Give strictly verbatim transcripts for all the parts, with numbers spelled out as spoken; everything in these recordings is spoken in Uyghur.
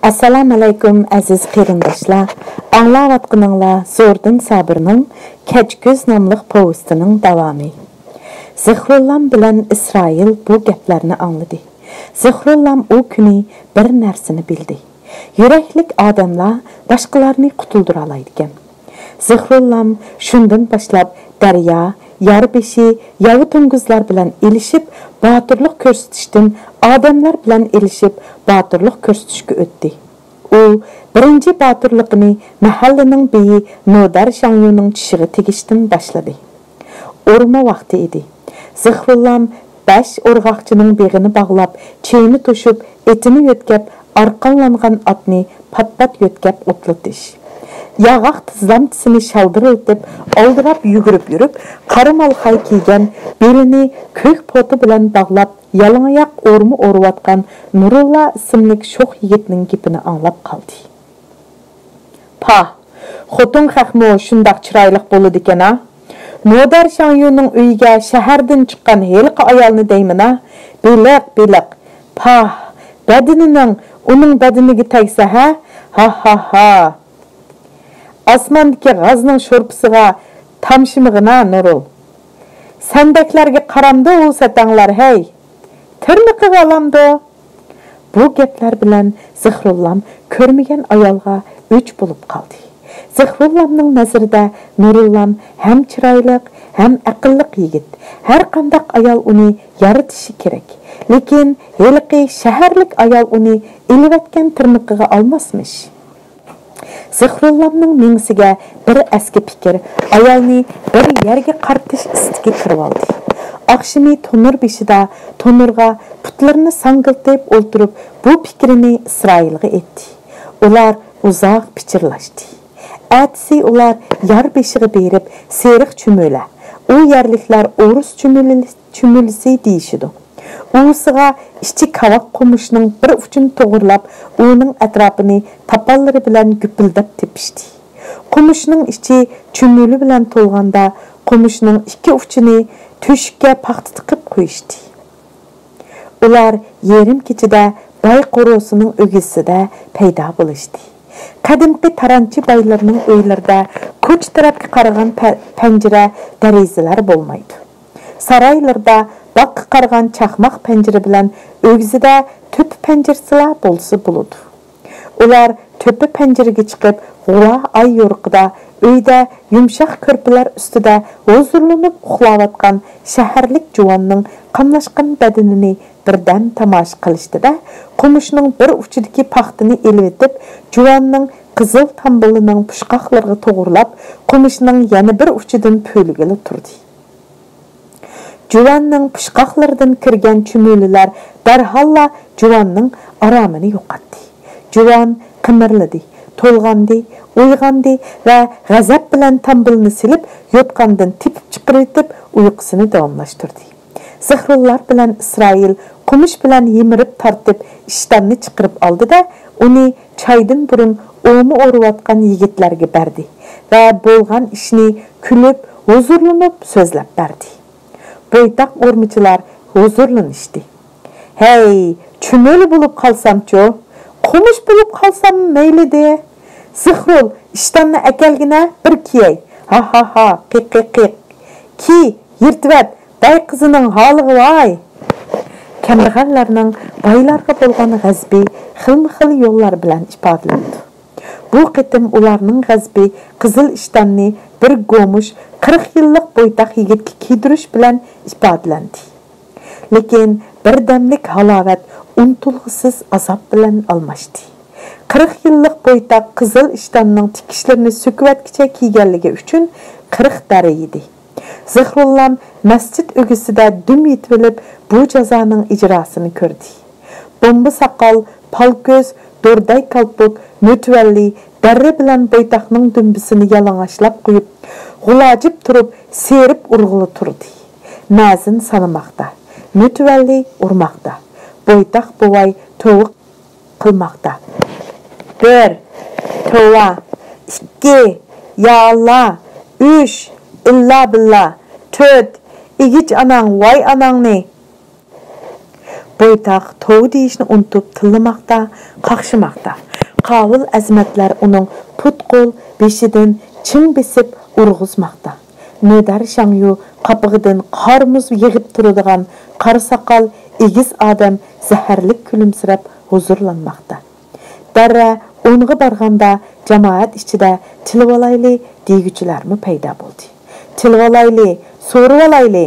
ئەسسالامۇئەلەيكۇم، ئەزىز قېرىنداشلار! ئاڭلاۋاتقىنىڭلار زوردۇن سابىرنىڭ كەچكۈز ناملىق پوۋېستىنىڭ داۋامى. زىخرۇللام بىلەن ئىسرائىل بۇ گەپلەرنى ئاڭلىدى. زىخرۇللام ئۇ كۈنى بىر نەرسىنى بىلدى. يۈرەكلىك ئادەملەر باشقىلارنى قۇتۇلدۇرالايدىكەن. زىخرۇللام شۇندىن باشلاپ دەريا، يار بېشى، ياۋا توڭگۇزلار بىلەن ئېلىشىپ باتۇرلۇق كۆرسىتىشتىن ئادەملەر بىلەن ئېلىشىپ باتۇرلۇق كۆرسىتىشكە ئۆتتى. ئۇ بىرىنچى باتۇرلۇقىنى مەھەللىنىڭ بېيى نودەر شاڭيۇنىڭ چىشىغا تېگىشتىن باشلىدى. ئورما ۋاقتى ئىدى. زىخرۇللام بەش ئورغاقچىنىڭ بېغىنى باغلاپ، چېيىنى توشۇپ، ئېتىنى يۆتكەپ، ئارقانلانغان ئاتنى پات-پات يۆتكەپ ئوتلىتىش، ياغاق تىزلامچىسىنى شالدىرلىتىپ، ئالدىراپ يۈگۈرۈپ يۈرۈپ، قارا مالخاي كىيگەن، بېلىنى كۆك پوتا بىلەن باغلاپ، يالىڭاياق ئورما ئورۇۋاتقان نۇرۇللا ئىسىملىك شوخ يىگىتنىڭ گېپىنى ئاڭلاپ قالدى. پاھ، خوتۇن خەقمۇ شۇنداق چىرايلىق بولىدىكەن-ھە! نودەر شاڭيۇنىڭ ئۆيىگە شەھەردىن چىققان ھېلىقى ئايالنى دەيمەن-ھە! بېلىق، بېلىق! پاھ، بەدىنىنىڭ ئۇنىڭ بەدىنىگە تەگسە-ھە! ھا-ھا-ھا! ئاسماندىكى غازنىڭ شورپىسىغا تامشىمىغىنا، نۇرۇل! سەندەكلەرگە قارامدۇ ئۇ سەتەڭلەر، ھەي! تىرنىقىغا ئالامدۇ؟ بۇ گەپلەر بىلەن زىخرۇللام كۆرمىگەن ئايالغا ئۆچ بولۇپ قالدى. زىخرۇللامنىڭ نەزىرىدە نۇرۇللام ھەم چىرايلىق، ھەم ئەقىللىق يىگىت. ھەرقانداق ئايال ئۇنى يارىتىشى كېرەك. لېكىن ھېلىقى شەھەرلىك ئايال ئۇنى ئېلىۋەتكەن تىرنىقىغا ئالماسمىش. زىخرۇللامنىڭ مېڭىسىگە بىر ئەسكى پىكىر ئايالنى بىر يەرگە قارىتىش ئىستىكى كىرىۋالدى. ئاخشىمى تونۇر بېشىدا تونۇرغا پۇتلىرىنى ساڭگىلىتىپ ئولتۇرۇپ، بۇ پىكرىنى ئىسرائىلغا ئېيتتى. ئۇلار ئۇزاق پىچىرلاشتى. ئەتىسى ئۇلار يار بېشىغا بېرىپ، سېرىق چۈمۈلە، ئۇ يەرلىكلەر ئورۇس چۈمۈلە-، چۈمۈلىسى دېيىشىدۇ. ئۇۋىسىغا ئىچى كاۋاك قومۇشنىڭ بىر ئۇچىنى توغرىلاپ، ئۇنىڭ ئەتراپىنى تاپانلىرى بىلەن گۈپۈلدەپ تېپىشتى. قومۇشنىڭ ئىچى چۈمۈلە بىلەن تولغاندا، قومۇشنىڭ ئىككى ئۇچىنى تۆشۈككە پاختا تىقىپ قويۇشتى. ئۇلار يېرىم كېچىدە باي قورۇسىنىڭ ئۆگزىسىدە پەيدا بولۇشتى. قەدىمكى تارانچى بايلىرىنىڭ ئۆيلىرىدە كوچا تەرەپكە قارىغان پە-، پەنجىرە، دېرىزىلەر بولمايدۇ. سارايلىرىدا باغقا قارىغان چاقماق پەنجىرە بىلەن ئۆگزىدە تۆپە پەنجىرىسىلا بولسا بولىدۇ. ئۇلار تۆپە پەنجىرىگە چىقىپ، غۇۋا ئاي يورۇقىدا ئۆيدە يۇمشاق كۆرپىلەر ئۈستىدە ھۇزۇرلىنىپ ئۇخلاۋاتقان شەھەرلىك جۇۋاننىڭ قاملاشقان بەدىنىنى بىردەم تاماشا قىلىشتى-دە، قومۇشنىڭ بىر ئۇچىدىكى پاختىنى ئېلىۋېتىپ، جۇۋاننىڭ قىزىل تامبىلىنىڭ پۇچقاقلىرىغا توغرىلاپ، قومۇشنىڭ يەنە بىر ئۇچىدىن پۈۋلىگىلى تۇردى. جۇۋاننىڭ پۇچقاقلىرىدىن كىرگەن چۈمۈلىلەر دەرھاللا جۇۋاننىڭ ئارامىنى يوقاتتى. جۇۋان قىمىرلىدى، تولغاندى، ئويغاندى ۋە غەزەپ بىلەن تامبىلنى سېلىپ، يوتقاندىن تېپىپ چىقىرىۋېتىپ، ئۇيقۇسىنى داۋاملاشتۇردى. زىخرۇللام بىلەن ئىسرائىل قومۇش بىلەن يىمىرىپ تارتىپ ئىشتاننى چىقىرىپ ئالدى-دە، ئۇنى چايدىن بۇرۇن ئورما ئورۇۋاتقان يىگىتلەرگە بەردى ۋە بولغان ئىشنى كۈلۈپ، ھۇزۇرلىنىپ سۆزلەپ بەردى. بويتاق ئورمىچىلار ھۇزۇرلىنىشتى. ھەي، چۈمۈلە بولۇپ قالسامچۇ؟ قومۇش بولۇپ قالسام مەيلىدى. زىخرۇل، ئىشتاننى ئەكەلگىنە، بىر كىيەي. ھا-ھا-ھا، قىق-قىق-قىق. كىي، يىرتىۋەت، باي قىزىنىڭ ھالىغا ۋاي! كەمبەغەللەرنىڭ بايلارغا بولغان غەزىپى خىلمۇ خىل يوللار بىلەن ئىپادىلىنىدۇ. بۇ قېتىم ئۇلارنىڭ غەزىپى قىزىل ئىشتاننى بىر گومۇش قىرىق يىللىق بويتاق يىگىتكە كىيدۈرۈش بىلەن ئىپادىلەندى. لېكىن بىردەملىك ھالاۋەت ئۇنتۇلغۇسىز ئازاب بىلەن ئالماشتى. قىرىق يىللىق بويتاق قىزىل ئىشتاننىڭ تىكىشلىرىنى سۆكۈۋەتكۈچە كىيگەنلىكى ئۈچۈن قىرىق دەررە يېدى. زىخرۇللام مەسچىت ئۆگزىسىدە دۈم يېتىۋېلىپ، بۇ جازانىڭ ئىجراسىنى كۆردى. بومبا ساقال، پالكۆز، دوردەي كالپۇك، مۆتىۋەللى دەررە بىلەن بويتاقنىڭ دۈمبىسىنى يالىڭاچلاپ قويۇپ، غۇلاجىپ تۇرۇپ، سېرىپ ئۇرغىلى تۇردى. مەزىن سانىماقتا. مۆتىۋەللى ئۇرماقتا. بويتاق بوۋاي توۋا قىلماقتا. بىر، توۋا. ئىككى، يا ئاللا. ئۈچ، ئىللا بىللا. تۆت، ئىگىچ ئاناڭ، ۋاي ئاناڭنى. بويتاق توۋا دېيىشنى ئۇنتۇپ تىللىماقتا، قاقشىماقتا. قاۋۇل ئەزىمەتلەر ئۇنىڭ پۇت-قول، بېشىدىن چىڭ بېسىپ ئۇرغۇزماقتا. نۆدەر شاڭيۇ قاپىقىدىن قار-مۇز يېغىپ تۇرىدىغان قارا ساقال ئېگىز ئادەم زەھەرلىك كۈلۈمسىرەپ ھۇزۇرلانماقتا. دەررە ئونغا بارغاندا جامائەت ئىچىدە «تىلىۋالايلى» دېگۈچىلەرمۇ پەيدا بولدى. «تىلىۋالايلى، سورىۋالايلى!»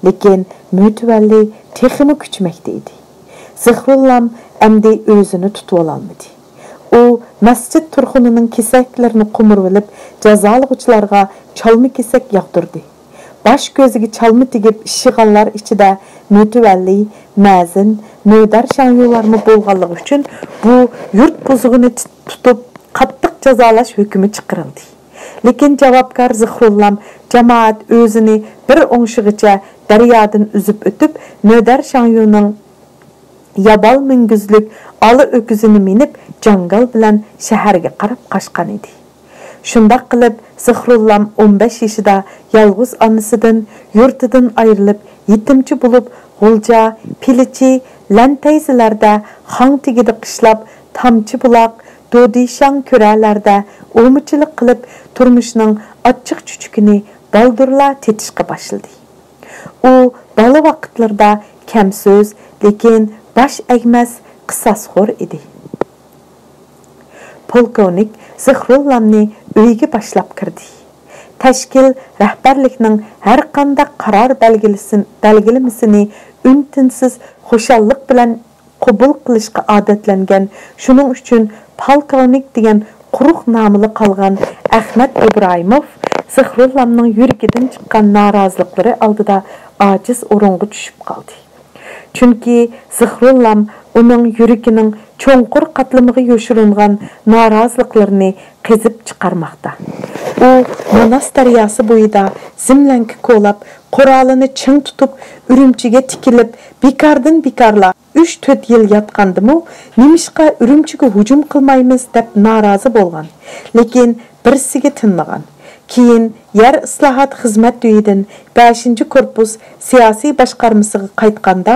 لېكىن مۆتىۋەللى تېخىمۇ كۈچىمەكتە ئىدى. زىخرۇللام ئەمدى ئۆزىنى تۇتۇۋالالمىدى. ئۇ مەسچىت تۇرخۇنىنىڭ كېسەكلىرىنى قومۇرۇۋېلىپ، جازالىغۇچىلارغا چالما كېسەك ياغدۇردى. باش كۆزىگە چالما تېگىپ ئىششىغانلار ئىچىدە مۆتىۋەللى، مەزىن، نۆدەر شاڭيۇلارمۇ بولغانلىقى ئۈچۈن بۇ يۇرت بۇزغۇنى تۇتۇپ قاتتىق جازالاش ھۆكمى چىقىرىلدى. لېكىن جاۋابكار زىخرۇللام جامائەت ئۆزىنى بىر ئوڭشىغىچە دەريادىن ئۈزۈپ ئۆتۈپ، نۆدەر شاڭيۇنىڭ يابال مۈڭگۈزلۈك ئالا ئۆكۈزىنى مىنىپ، جاڭگال بىلەن شەھەرگە قاراپ قاچقان ئىدى. شۇنداق قىلىپ، زىخرۇللام ئون بەش يېشىدا يالغۇز ئانىسىدىن، يۇرتىدىن ئايرىلىپ، يېتىمچە بولۇپ، غۇلجا، پىلىچى، لەنتەيزىلەردە خاڭ تېگىدە قىشلاپ، تامچە بۇلاق، دودىشاڭ كۆرەلەردە ئومىچىلىق قىلىپ، تۇرمۇشنىڭ ئاچچىق-چۈچۈكىنى بالدۇرلا تېتىشقا باشلىدى. ئۇ بالا ۋاقىتلىرىدا كەم سۆز، لېكىن باش ئەگمەس، قىساسخور ئىدى. پولكوۋنىك زىخرۇللامنى ئۆيگە باشلاپ كىردى. تەشكىل رەھبەرلىكنىڭ ھەرقانداق قارار بەلگىلىسىن-، بەلگىلىمىسىنى ئۈن-تىنسىز خۇشاللىق بىلەن قوبۇل قىلىشقا ئادەتلەنگەن، شۇنىڭ ئۈچۈن پالكوۋنىك دېگەن قۇرۇق نامىلا قالغان ئەخمەت ئىبراھىموف زىخرۇللامنىڭ يۈرىكىدىن چىققان نارازىلىقلىرى ئالدىدا ئاجىز ئورۇنغا چۈشۈپ قالدى. چۈنكى زىخرۇللام ئۇنىڭ يۈرىكىنىڭ چوڭقۇر قاتلىمىغا يوشۇرۇنغان نارازىلىقلىرىنى قېزىپ چىقارماقتا. ئۇ ماناس دەرياسى بويىدا زىملەڭكە كولاپ، قورالىنى چىڭ تۇتۇپ، ئۈرۈمچىگە تىكىلىپ، بىكاردىن بىكارلا ئۈچ-تۆت يىل ياتقاندىمۇ، نېمىشقا ئۈرۈمچىگە ھۇجۇم قىلمايمىز دەپ نارازى بولغان. لېكىن بىرسىگە تىنمىغان. كېيىن يەر ئىسلاھات خىزمەت ئۆيىدىن بەشىنچى كورپۇس سىياسىي باشقارمىسىغا قايتقاندا،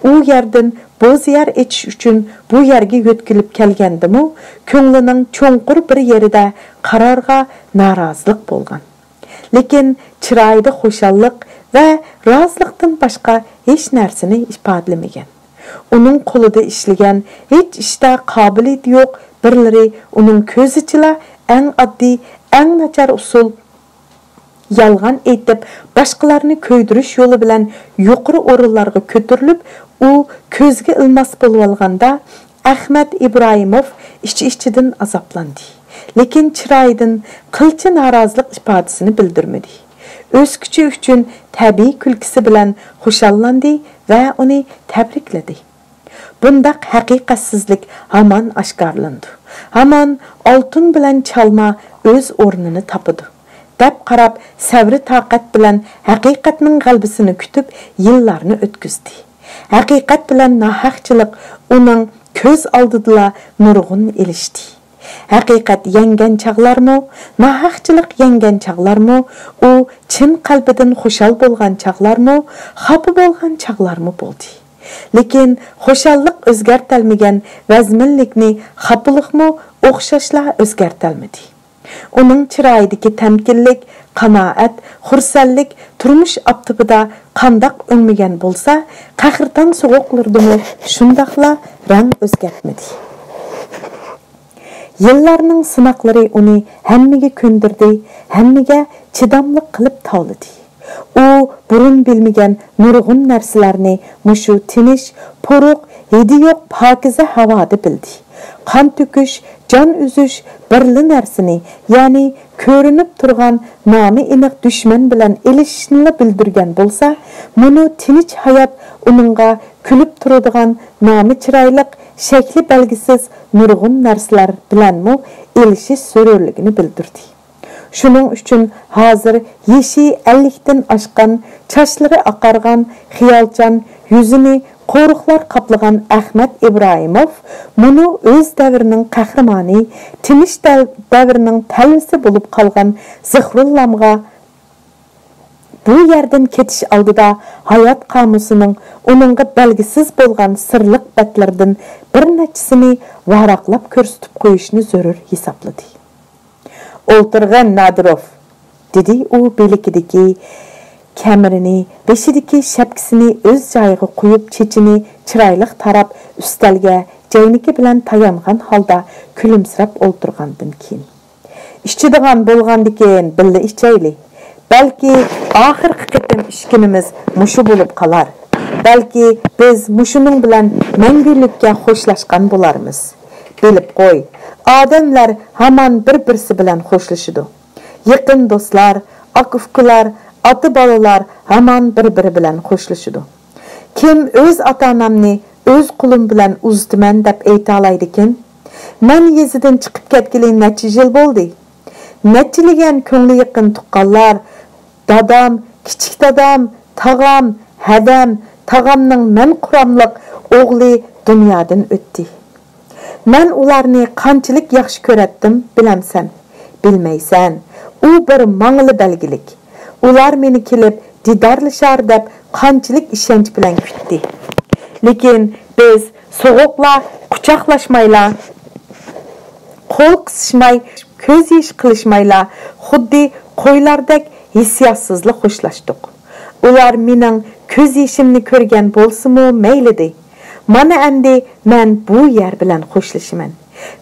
ئۇ يەردىن بوز يەر ئېچىش ئۈچۈن بۇ يەرگە يۆتكىلىپ كەلگەندىمۇ، كۆڭلىنىڭ چوڭقۇر بىر يېرىدە قارارغا نارازىلىق بولغان. لېكىن چىرايىدا خۇشاللىق ۋە رازىلىقتىن باشقا ھېچ نەرسىنى ئىپادىلىمىگەن. ئۇنىڭ قولىدا ئىشلىگەن، ھېچ ئىشتا قابىلىيىتى يوق بىرلىرى ئۇنىڭ كۆزىچىلا ئەڭ ئاددىي، ئەڭ ناچار ئۇسۇل، يالغان ئېيتىپ، باشقىلارنى كۆيدۈرۈش يولى بىلەن يۇقىرى ئورۇنلارغا كۆتۈرۈلۈپ، ئۇ كۆزگە ئىلماس بولۇۋالغاندا، ئەخمەت ئىبراھىموف ئىچ-ئىچىدىن ئازابلاندى. لېكىن چىرايىدىن قىلچە نارازىلىق ئىپادىسىنى بىلدۈرمىدى. ئۆز كۈچى ئۈچۈن تەبىئىي كۈلكىسى بىلەن خۇشاللاندى ۋە ئۇنى تەبرىكلىدى. بۇنداق ھەقىقەتسىزلىك ھامان ئاشكارىلىنىدۇ. ھامان ئالتۇن بىلەن چالما ئۆز ئورنىنى تاپىدۇ، دەپ قاراپ، سەۋرى تاقەت بىلەن ھەقىقەتنىڭ غەلىبىسىنى كۈتۈپ، يىللارنى ئۆتكۈزدى. ھەقىقەت بىلەن ناھەقچىلىق ئۇنىڭ كۆز ئالدىدىلا نۇرغۇن ئېلىشتى. ھەقىقەت يەڭگەن چاغلارمۇ، ناھەقچىلىق يەڭگەن چاغلارمۇ، ئۇ چىن قەلبىدىن خۇشال بولغان چاغلارمۇ، خاپا بولغان چاغلارمۇ بولدى. لېكىن خۇشاللىق ئۆزگەرتەلمىگەن ۋەزمىنلىكنى خاپىلىقمۇ ئوخشاشلا ئۆزگەرتەلمىدى. ئۇنىڭ چىرايىدىكى تەمكىنلىك، قانائەت، خۇرسەنلىك تۇرمۇش ئاپتىپىدا قانداق ئۈنمىگەن بولسا، قەھرىتان سوغۇقلىرىدىمۇ شۇنداقلا رەڭ ئۆزگەرتمىدى. يىللارنىڭ سىناقلىرى ئۇنى ھەممىگە كۆندۈردى، ھەممىگە چىداملىق قىلىپ تاۋلىدى. ئۇ بۇرۇن بىلمىگەن نۇرغۇن نەرسىلەرنى مۇشۇ تىنچ، پۇرۇق، ھىدى يوق پاكىزە ھاۋادا بىلدى. قان تۆكۈش، جان ئۈزۈش بىرلا نەرسىنى، يەنى كۆرۈنۈپ تۇرغان نامى ئېنىق دۈشمەن بىلەن ئېلىشىشنىلا بىلدۈرگەن بولسا، مۇنۇ تىنچ ھايات ئۇنىڭغا كۈلۈپ تۇرىدىغان نامى چىرايلىق، شەكلى بەلگىسىز نۇرغۇن نەرسىلەر بىلەنمۇ ئېلىشىش زۆرۈرلۈكىنى بىلدۈردى. شۇنىڭ ئۈچۈن ھازىر يېشى ئەللىكتىن ئاشقان، چاچلىرى ئاقارغان، خىيالچان، يۈزىنى قورۇقلار قاپلىغان ئەخمەت ئىبراھىموف مۇنۇ ئۆز دەۋرىنىڭ قەھرىمانى، تىنچ دەۋ-، دەۋرىنىڭ تەلۋىسى بولۇپ قالغان زىخرۇللامغا بۇ يەردىن كېتىش ئالدىدا ھايات قامۇسىنىڭ ئۇنىڭغا بەلگىسىز بولغان سىرلىق بەتلىرىدىن بىر نەچچە سىنى ۋاراقلاپ كۆرسىتىپ قويۇشنى زۆرۈر ھېسابلىدى. «ئولتۇرغىن، نادىروف!» دېدى ئۇ بىلىكىدىكى كەمىرىنى، بېشىدىكى شەپكىسىنى ئۆز جايىغا قويۇپ، چېچىنى چىرايلىق تاراپ، ئۈستەلگە جەينىكى بىلەن تايانغان ھالدا كۈلۈمسىرەپ ئولتۇرغاندىن كېيىن. «ئىچىدىغان بولغاندىكىن، بىللە ئىچەيلى. بەلكى ئاخىرقى قېتىم ئىچكىنىمىز مۇشۇ بولۇپ قالار. بەلكى بىز مۇشۇنىڭ بىلەن مەڭگۈلۈككە خوشلاشقان بولارمىز. بىلىپ قوي، ئادەملەر ھامان بىر-بىرسى بىلەن خوشلىشىدۇ. يېقىن دوستلار، ئاكا-ئۇكىلار، ئاتا-بالىلار ھامان بىر-بىرى بىلەن خوشلىشىدۇ. كىم ئۆز ئاتا-ئانامنى ئۆز قولۇم بىلەن ئۇزىتىمەن دەپ ئېيتالايدىكىن؟ مەن يېزىدىن چىقىپ كەتكىلى نەچچە يىل بولدى؟ نەچچىلىگەن كۆڭلى يېقىن تۇغقانلار، دادام، كىچىك دادام، تاغام، ھەدەم، تاغامنىڭ مەن قۇراملىق ئوغلى دۇنيادىن ئۆتتى. مەن ئۇلارنى قانچىلىك ياخشى كۆرەتتىم، بىلەمسەن؟ بىلمەيسەن. ئۇ بىر ماڭىلا بەلگىلىك. ئۇلار مېنى كېلىپ دىدارلىشار دەپ قانچىلىك ئىشەنچ بىلەن كۈتتى. لېكىن بىز سوغۇقلا، قۇچاقلاشمايلا، قول قىسىشماي، كۆز يېشى قىلىشمايلا، خۇددى قويلاردەك ھېسسىياتسىزلا خوشلاشتۇق. ئۇلار مېنىڭ كۆز يېشىمنى كۆرگەن بولسىمۇ مەيلىدى. مانا ئەمدى مەن بۇ يەر بىلەن خوشلىشىمەن.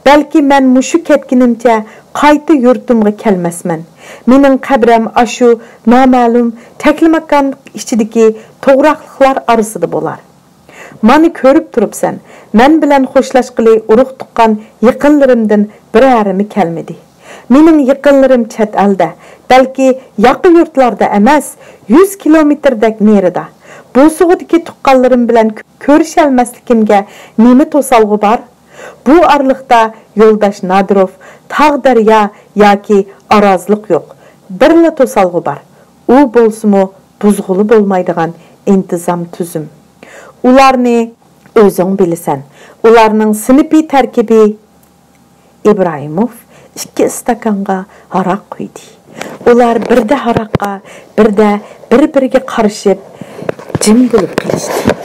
بەلكى مەن مۇشۇ كەتكىنىمچە قايتا يۇرتۇمغا كەلمەسمەن. مېنىڭ قەبرەم ئاشۇ نامەلۇم تەكلىماكان ئىچىدىكى توغراقلىقلار ئارىسىدا بولار. مانا كۆرۈپ تۇرۇپسەن، مەن بىلەن خوشلاشقىلى ئۇرۇق-تۇغقان يېقىنلىرىمدىن بىرەرىمۇ كەلمىدى. مېنىڭ يېقىنلىرىم چەت ئەلدە، بەلكى ياقا يۇرتلاردا ئەمەس، يۈز كىلومېتىردەك نېرىدا. بوسۇغىدىكى تۇغقانلىرىم بىلەن كۆرۈشەلمەسلىكىمگە نېمە توسالغۇ بار؟ بۇ ئارىلىقتا يولداش نادىروف، تاغ-دەريا ياكى ئارازلىق يوق. بىرلا توسالغۇ بار. ئۇ بولسىمۇ بۇزغىلى بولمايدىغان ئىنتىزام تۈزۈم. ئۇلارنى ئۆزۈڭ بىلىسەن. ئۇلارنىڭ سىنىپىي تەركىبى. ئىبراھىموف ئىككى ئىستاكانغا ھاراق قۇيدى. ئۇلار بىردە ھاراققا، بىردە بىر-بىرىگە قارىشىپ، جىم بولۇپ قېلىشتى.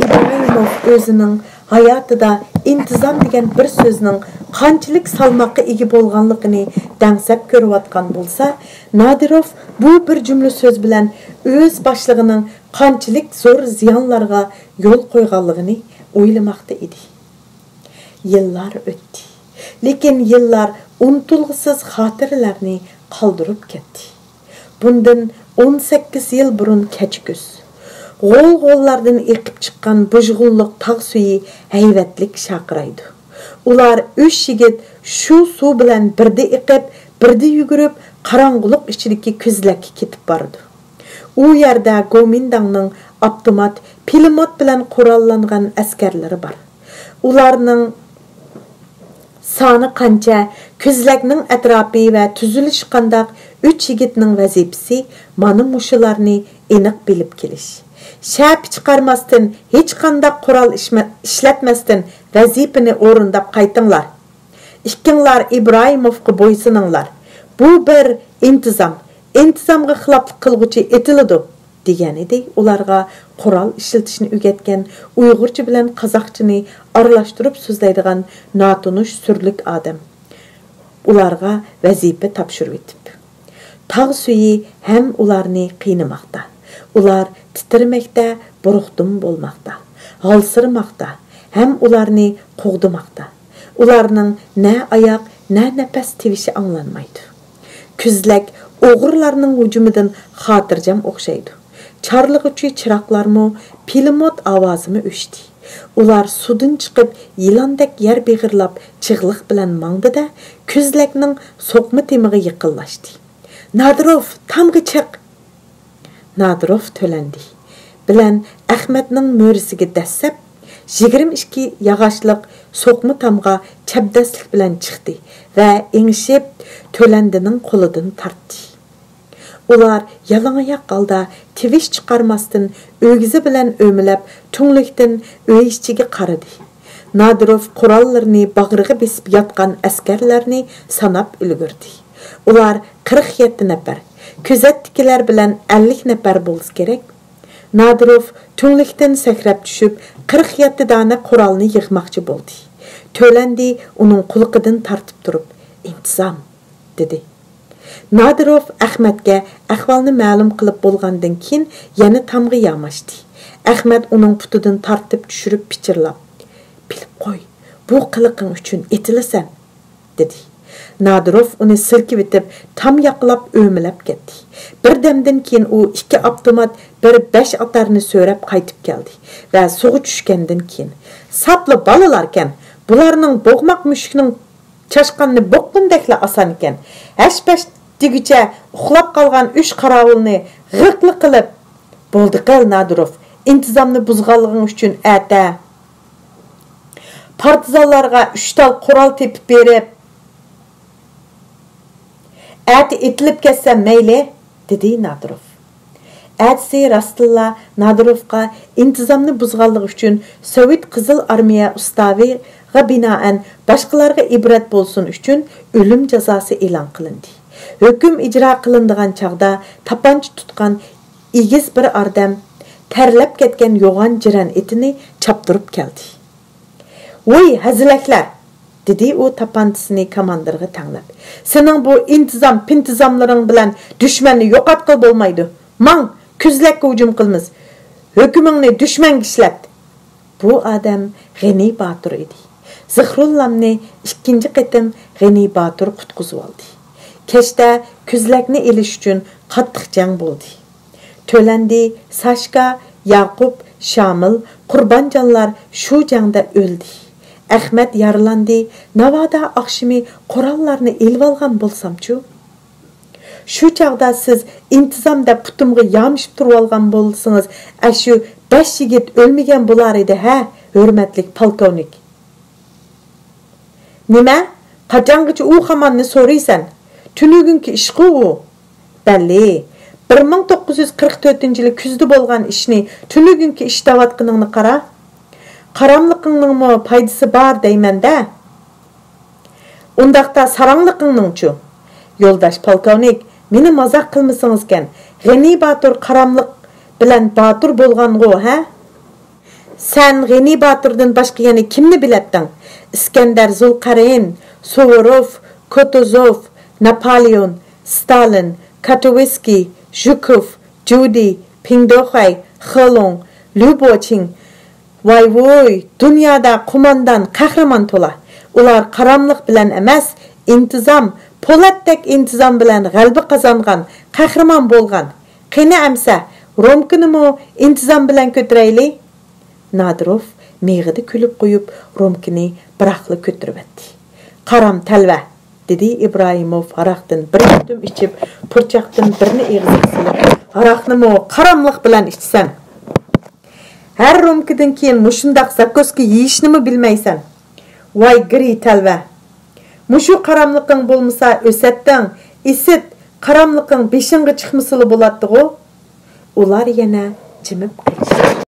ئىبراھىموف ئۆزىنىڭ ھاياتىدا ئىنتىزام دېگەن بىر سۆزنىڭ قانچىلىك سالماققا ئىگە بولغانلىقىنى دەڭسەپ كۆرۈۋاتقان بولسا، نادىروف بۇ بىر جۈملە سۆز بىلەن ئۆز باشلىقىنىڭ قانچىلىك زور زىيانلارغا يول قويغانلىقىنى ئويلىماقتا ئىدى. يىللار ئۆتتى. لېكىن يىللار ئۇنتۇلغۇسىز خاتىرىلەرنى قالدۇرۇپ كەتتى. بۇندىن ئون سەككىز يىل بۇرۇن كەچكۈز. غول-غوللاردىن ئېقىپ چىققان بۇژغۇنلۇق تاغ سۈيى ھەيۋەتلىك شارقىرايدۇ. ئۇلار ئۈچ يىگىت شۇ سۇ بىلەن بىردە ئېقىپ، بىردە يۈگۈرۈپ، قاراڭغۇلۇق ئىچىدىكى كۆزلەككە كېتىپ بارىدۇ. ئۇ يەردە گومىنداڭنىڭ ئاپتومات، پىلىموت بىلەن قوراللانغان ئەسكەرلىرى بار. ئۇلارنىڭ سانى قانچە، كۆزلەكنىڭ ئەتراپى ۋە تۈزۈلۈشى قانداق، ئۈچ يىگىتنىڭ ۋەزىپىسى مانا مۇشۇلارنى ئېنىق بىلىپ كېلىش. شەپە چىقارماستىن، ھېچقانداق قورال ئىشمە-، ئىشلەتمەستىن ۋەزىپىنى ئورۇنداپ قايتىڭلار. ئىككىڭلار ئىبراھىموفقا بويسۇنۇڭلار. بۇ بىر ئىنتىزام. ئىنتىزامغا خىلاپلىق قىلغۇچى ئېتىلىدۇ، دېگەنىدى ئۇلارغا قورال ئىشلىتىشنى ئۆگەتكەن ئۇيغۇرچە بىلەن قازاقچىنى ئارىلاشتۇرۇپ سۆزلەيدىغان ناتونۇش سۈرلۈك ئادەم. ئۇلارغا ۋەزىپە تاپشۇرۇۋېتىپ. تاغ سۈيى ھەم ئۇلارنى قىينىماقتا. ئۇلار تىترىمەكتە، بۇرۇقتۇم بولماقتا. ھالسىرىماقتا ھەم ئۇلارنى قوغدىماقتا. ئۇلارنىڭ نە ئاياق، نە نەپەس تىۋىشى ئاڭلانمايدۇ. كۆزلەك ئوغرىلارنىڭ ھۇجۇمىدىن خاتىرجەم ئوخشايدۇ. چارلىغۇچى چىراغلارمۇ، پىلىموت ئاۋازىمۇ ئۆچتى. ئۇلار سۇدىن چىقىپ، يىلاندەك يەر بېغىرلاپ، چىغلىق بىلەن ماڭدى-دە، كۆزلەكنىڭ سوقما تېمىغا يېقىنلاشتى. نادىروف، تامغا چىق! نادىروف تۆلەندى بىلەن ئەخمەتنىڭ مۈرىسىگە دەسسەپ، يىگىرمە ئىككى ياغاچلىق سوقما تامغا چەبدەسلىك بىلەن چىقتى ۋە ئېڭىشىپ، تۆلەندىنىڭ قولىدىن تارتتى. ئۇلار يالىڭاياق ھالدا تىۋىش چىقارماستىن، ئۆگزە بىلەن ئۆمىلەپ، تۈڭلۈكتىن ئۆي ئىچىگە قارىدى. نادىروف قوراللىرىنى باغرىغا بېسىپ ياتقان ئەسكەرلەرنى ساناپ ئۈلگۈردى. ئۇلار قىرىق يەتتە نەپەر، كۆزەتتىكىلەر بىلەن ئەللىك نەپەر بولسا كېرەك. نادىروف تۈڭلۈكتىن سەكرەپ چۈشۈپ، قىرىق يەتتە دانە قورالنى يىغماقچى بولدى. تۆلەندى ئۇنىڭ قۇلىقىدىن تارتىپ تۇرۇپ، ئىنتىزام، دېدى. نادىروف ئەخمەتكە ئەھۋالنى مەلۇم قىلىپ بولغاندىن كېيىن يەنە تامغا ياماشتى. ئەخمەت ئۇنىڭ پۇتىدىن تارتىپ چۈشۈرۈپ پىچىرلاپ، بىلىپ قوي، بۇ قىلىقىڭ ئۈچۈن ئېتىلىسەن، دېدى. نادىروف ئۇنى سىلكىۋېتىپ تام ياقىلاپ ئۆمىلەپ كەتتى. بىردەمدىن كېيىن ئۇ ئىككى ئاپتومات، بىر بەش ئاتارنى سۆرەپ قايتىپ كەلدى ۋە سۇغا چۈشكەندىن كېيىن، ساپلا بالىلاركەن، بۇلارنىڭ بوغماق مۈشۈكنىڭ چاشقاننى بوغقىنىدەكلا ئاسانكەن. ھەش-پەش دېگۈچە ئۇخلاپ قالغان ئۈچ قاراۋۇلنى غىرقلا قىلىپ، بولدى قىل، نادىروف، ئىنتىزامنى بۇزغانلىقىڭ ئۈچۈن ئەتە پارتىزانلارغا ئۈچ تال قورال تېپىپ بېرىپ، ئەتە ئېتىلىپ كەتسەم مەيلى، دېدى نادىروف. ئەتىسى راستتىنلا نادىروفقا ئىنتىزامنى بۇزغانلىقى ئۈچۈن سوۋېت قىزىل ئارمىيە ئۇستاۋىغا بىنائەن باشقىلارغا ئىبرەت بولسۇن ئۈچۈن ئۆلۈم جازاسى ئېلان قىلىندى. ھۆكۈم ئىجرا قىلىنىدىغان چاغدا تاپانچا تۇتقان ئېگىز بىر ئادەم تەرلەپ كەتكەن يوغان جىرەن ئېتىنى چاپتۇرۇپ كەلدى. ۋوي، ھەزىلەكلەر! دېدى ئۇ تاپانچىسىنى كاماندىرغا تەڭلەپ. سېنىڭ بۇ ئىنتىزام-پىنتىزاملىرىڭ بىلەن دۈشمەننى يوقاتقىلى بولمايدۇ. ماڭ، كۈزلەككە ھۇجۇم قىلىمىز. ھۆكۈمۈڭنى دۈشمەنگە ئىشلەت. بۇ ئادەم غېنى باتۇر ئىدى. زىخرۇللامنى ئىككىنچى قېتىم غېنى باتۇر قۇتقۇزۇۋالدى. كەچتە كۈزلەكنى ئېلىش ئۈچۈن قاتتىق جەڭ بولدى. تۆلەندى، ساشكا، ياقۇپ، شامىل، قۇربانجانلار شۇ جەڭدە ئۆلدى. ئەخمەت يارىلاندى، ناۋادا ئاخشىمى قوراللارنى ئېلىۋالغان بولسامچۇ؟ شۇ چاغدا سىز ئىنتىزام دەپ پۇتۇمغا يامىشىپ تۇرۇۋالغان بولسىڭىز، ئەشۇ بەش يىگىت ئۆلمىگەن بولار ئىدى ھە، ھۆرمەتلىك پالكوۋنىك. نېمە؟ قاچانغىچە ئۇ خاماننى سورۇيسەن؟ تۈنۈگۈنكى ئىشقۇ ئۇ. بەللى، بىر مىڭ توققۇز يۈز قىرىق تۆتىنچى يىلى كۈزدە بولغان ئىشنى تۈنۈگۈنكى ئىش دەۋاتقىنىڭنى قارا. قاراملىقىڭنىڭمۇ پايدىسى بار دەيمەن-دە. ئۇنداقتا ساراڭلىقىڭنىڭچۇ؟ يولداش پالكوۋنىك، مېنى مازاق قىلمىسىڭىزكەن، غېنى باتۇر قاراملىق بىلەن باتۇر بولغانغۇ، ھە؟ سەن غېنى باتۇردىن باشقا يەنە كىمنى بىلەتتىڭ؟ ئىسكەندەر زۇلقەرەين، سۇۋوروف، كوتۇزوف، ناپالېئون، ستالىن، كاتوۋىسكىي، ژۇكوف، جۇدى، پىڭدېخۇەي، خېلۇڭ، ليۇ بوچىڭ. ۋاي-ۋۇي، دۇنيادا قوماندان، قەھرىمان تولا. ئۇلار قاراملىق بىلەن ئەمەس، ئىنتىزام، پولاتتەك ئىنتىزام بىلەن غەلىبە قازانغان، قەھرىمان بولغان. قېنى ئەمسە، رومكىنىمۇ ئىنتىزام بىلەن كۆتۈرەيلى. نادىروف مىغىدا كۈلۈپ قويۇپ، رومكىنى بىراقلا كۆتۈرۈۋەتتى. قارام تەلۋە، دېدى ئىبراھىموف ھاراقتىن بىر يۇتۇم ئىچىپ، پۇرچاقتىن بىرنى ئېغىزىغا سېلىپ، ھاراقنىمۇ قاراملىق بىلەن ئىچىسەن. ھەر رومكىدىن كېيىن مۇشۇنداق زاكۇسكا يېيىشنىمۇ بىلمەيسەن. ۋاي گىرى تەلۋە! مۇشۇ قاراملىقىڭ بولمىسا ئۆسەتتىڭ، ئىسىت، قاراملىقىڭ بېشىڭغا چىقمىسىلا بولاتتىغۇ؟ ئۇلار يەنە جىمىپ قېلىشتى.